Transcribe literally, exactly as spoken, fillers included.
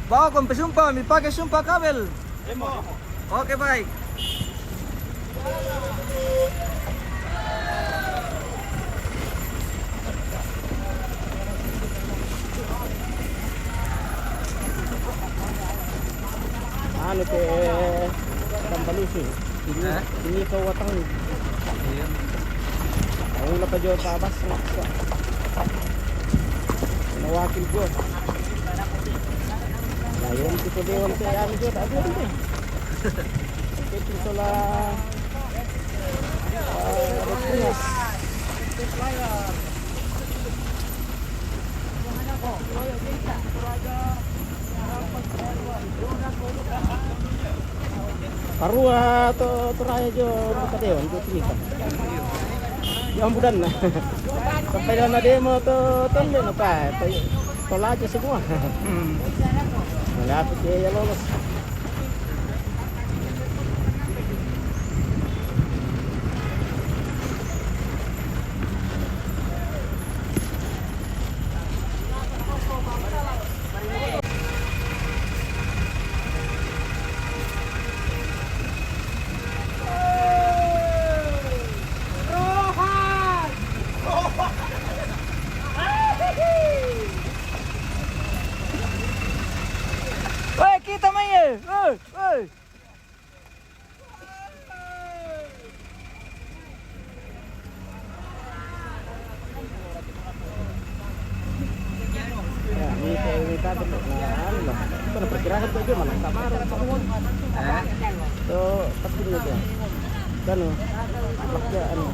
Bao ko pe sumpa, mi pake sumpa kabel. Oke, baik. Anu pe, Tambalusu. Ini, ini kau watang. Iya. Ang lapa jo tabas na sa. Nawakil jo. Layon kita dewan sa ano jo, tak ada jo. Kita sola. Ah, Pilipinas. Karua to, to raya jo, buka dewan jo, sini kan. Ya ambudan na. Sampai dana demo to, tonde na pa, to, to laja semua. Hmm. Malapit ya, ya lolos. Oi, kita mai, eh. Oi, oi. Ya, ini kayak ini tadi, nah, anu lah. Itu ada pergerakan tuh, dia mana? Tak marah. Eh? Tuh, pasti dia tuh. Kan, oh, dia, anu.